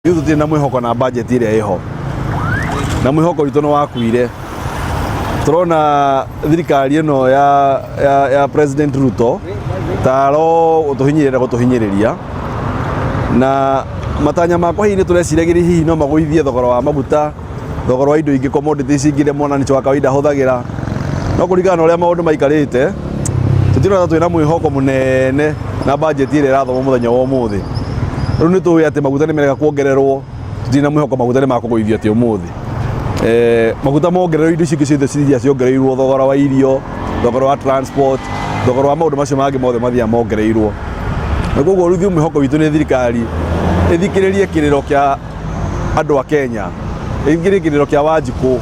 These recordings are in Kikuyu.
Ithuĩ tũtirĩ na mwĩhoko na budget ĩrĩa ĩho, na mwĩhoko witũ nĩ wakuire. Tũrona thirikari ĩno ya President Ruto taro gũtũhinyĩrĩria gũtũhinyĩrĩria, na matanya makwa hihi nĩ tũreciragĩria hihi no magũithie thogora wa maguta, thogora wa indo ingĩ, commodities ingĩ iria mwananchi wa kawaida ahũthagĩra, no kũringana na ũrĩa maũndũ maikarĩte, tũtirona ta twĩna mwĩhoko mũnene na budget ĩrĩa ĩrathomwo mũthenya wa ũmũthĩ. Rĩu nĩ tũĩ atĩ maguta nĩ merega kuongererwo, tũtirĩ na mwĩhoko maguta nĩ makũgũithio atĩ ũmũthĩ. Maguta mongererwo, indo icio ingĩ ciothe cithiaga ciongereirwo, thogora wa irio, thogora wa transport, thogora wa maũndũ macio mangĩ mothe mathiaga mongereirwo. Na koguo rĩu ithuĩ mwĩhoko witũ nĩ thirikari ĩthikĩrĩrie kĩrĩro kĩa andũ a Kenya, ĩthikĩrĩrie kĩrĩro kĩa Wanjikũ.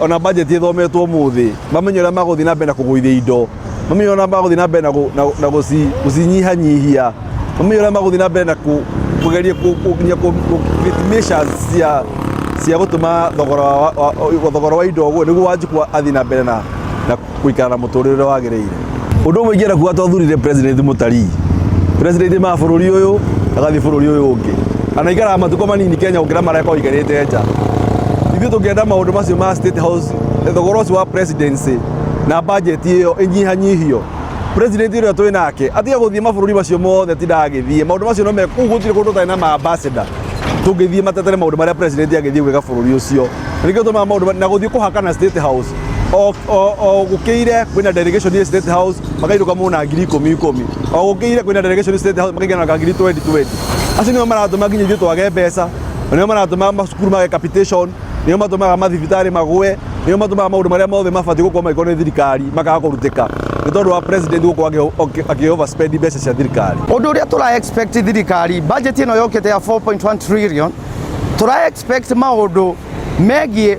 Ona budget ĩthometwo ũmũthĩ, mamenye ũrĩa magũthiĩ na mbere na kũgũithia indo, mamenye ũrĩa magũthiĩ na mbere na gũcinyihanyihia, mamenye ũrĩa magũthiĩ na mbere na kũgeria nginya measures cia gũtũma thogora wa indo ũgũe, nĩguo Wanjikũ athiĩ na mbere na gũikara na mũtũrĩre ũrĩa wagĩrĩire. Ũndũ ũmwe ingĩenda kuga, twathurire president mũtarii, president ma bũrũri ũyũ agathiĩ bũrũri ũyũ ũngĩ, anaikaraga matukũ manini Kenya gũkĩra marĩa akoragwo aikarĩte nja. Ithuĩ tũngĩenda maũndũ macio ma State House, thogora ũcio wa presidency na budget ĩyo ĩnyihanyihio, president ũrĩa twĩ nake atige gũthiĩ mabũrũri macio mothe atindaga agĩthiĩ. Maũndũ macio no me kũu, gũtirĩ kũndũ tũtarĩ na ma ambassador tũngĩthiĩ matetere maũndũ marĩa president agĩthiĩ gwĩka bũrũri ũcio. Nĩkĩo tũmaga maũndũ na gũthiĩ kũhakana State House o gũkĩire kwĩna delegation ya State House, makainũka mũna 10,000 10,000, o gũkĩire kwĩna delegation State House, makaingĩra na ngiri 20 20. Acio nĩo maratũma nginya ithuĩ twage mbeca, nĩo maratũma macukuru mage capitation, nĩo matũmaga mathibitarĩ magũe, nĩo matũmaga maũndũ marĩa mothe mabatiĩ gũkorwo magĩkorwo nĩ thirikari makaga kũrutĩka, nĩ tondũ wa president gũkorwo akĩ overspend mbeca cia thirikari. Ũndũ ũrĩa tũra expect thirikari, budget ĩno yũkĩte ya 4.1 trillion, tũra expect maũndũ megiĩ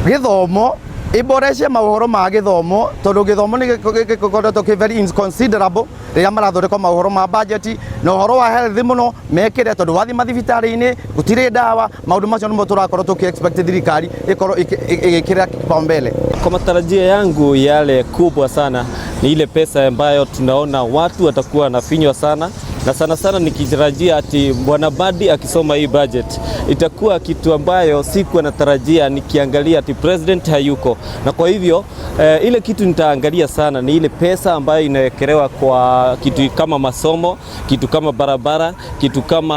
gĩthomo, ĩboreshe maũhoro ma gĩthomo, tondũ gĩthomo nĩ gĩkoretwo kĩ very inconsiderable rĩrĩa marathondeka maũhoro ma budget, na ũhoro wa health mũno mekĩre, tondũ wathiĩ mathibitarĩ-inĩ gũtirĩ ndawa. Maũndũ macio nĩmo tũrakorwo tũkĩ expect thirikari ĩkorwo ĩgĩkĩra kipaumbele. Kwa matarajio yangu yale kubwa sana ni ile pesa ambayo tunaona watu watakuwa wanafinywa sana, na sana sana nikitarajia ati Bwana Mbadi akisoma hii budget itakuwa kitu ambayo sikuwa natarajia, nikiangalia ati president hayuko, na kwa hivyo ile kitu nitaangalia sana ni ile pesa ambayo inawekelewa kwa kitu kama masomo, kitu kama barabara, kitu kama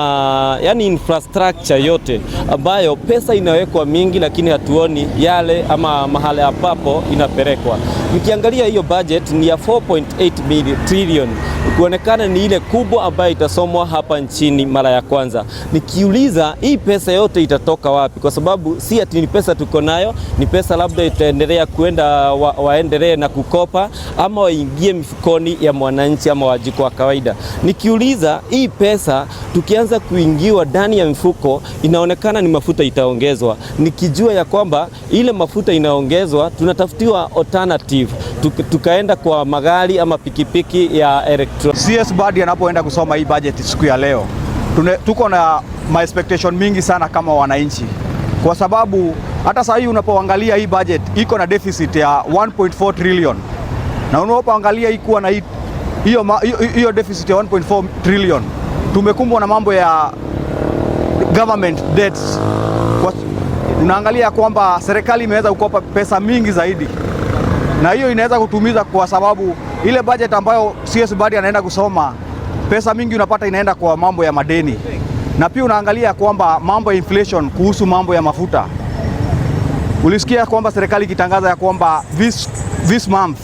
yani infrastructure yote ambayo pesa inawekwa mingi, lakini hatuoni yale ama mahali ambapo inapelekwa. Nikiangalia hiyo budget ni ya 4.8 trillion, kuonekana ni ile kubwa ambayo itasomwa hapa nchini mara ya kwanza. Nikiuliza hii pesa yote itatoka wapi? Kwa sababu si ati ni pesa tuko nayo, ni pesa labda itaendelea kwenda waendelee na kukopa ama waingie mifukoni ya mwananchi ama Wanjikũ wa kawaida. Nikiuliza hii pesa tukianza kuingiwa ndani ya mfuko, inaonekana ni mafuta itaongezwa, nikijua ya kwamba ile mafuta inaongezwa, tunatafutiwa alternative, tukaenda kwa magari ama pikipiki ya electro. CS Mbadi anapoenda kusoma hii budget siku ya leo, tuko na ma expectation mingi sana kama wananchi, kwa sababu hata saa hii unapoangalia hii budget iko na deficit ya 1.4 trillion, na unapoangalia hii kuwa na hiyo deficit ya 1.4 trillion, tumekumbwa na mambo ya government debts. Unaangalia kwamba serikali imeweza kukopa pesa mingi zaidi, na hiyo inaweza kutumiza kwa sababu ile budget ambayo CS Mbadi anaenda kusoma, pesa mingi unapata inaenda kwa mambo ya madeni, na pia unaangalia kwamba mambo ya inflation kuhusu mambo ya mafuta. Ulisikia kwamba serikali ikitangaza ya kwamba this month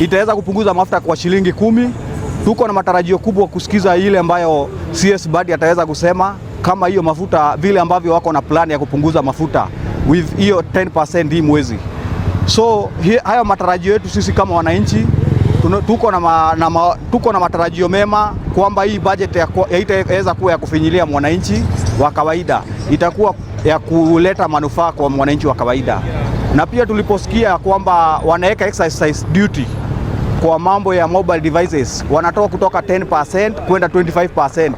itaweza kupunguza mafuta kwa shilingi 10. Tuko na matarajio kubwa kusikiza ile ambayo CS Mbadi ataweza kusema kama hiyo mafuta vile ambavyo wako na plan ya kupunguza mafuta with hiyo 10% hii mwezi. So hayo matarajio yetu sisi kama wananchi tuko na matarajio mema kwamba hii budget haitaweza kuwa ya kufinyilia mwananchi wa kawaida, itakuwa ya kuleta manufaa kwa mwananchi wa kawaida. Na pia tuliposikia kwamba wanaweka excise duty kwa mambo ya mobile devices, wanatoa kutoka 10% kwenda 25%.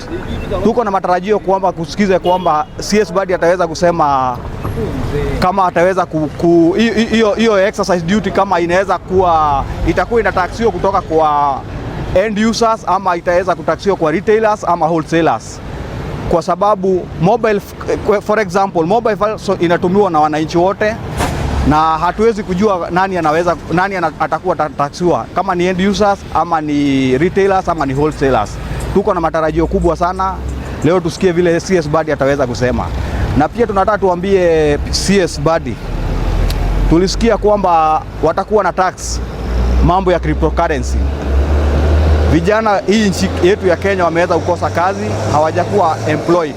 Tuko na matarajio kwamba kusikiza kwamba CS Mbadi ataweza kusema kama ataweza hiyo excise duty kama inaweza kuwa itakuwa inataxiwa kutoka kwa end users ama itaweza kutaxiwa kwa retailers ama wholesalers. kwa sababu mobile, for example, mobile so inatumiwa na wananchi wote na hatuwezi kujua nani anaweza, nani atakuwa taxiwa, kama ni end users ama ni retailers ama ni wholesalers. Tuko na matarajio kubwa sana leo tusikie vile CS Mbadi ataweza kusema, na pia tunataka tuambie CS Mbadi, tulisikia kwamba watakuwa na tax mambo ya cryptocurrency. Vijana hii nchi yetu ya Kenya wameweza kukosa kazi, hawajakuwa employed.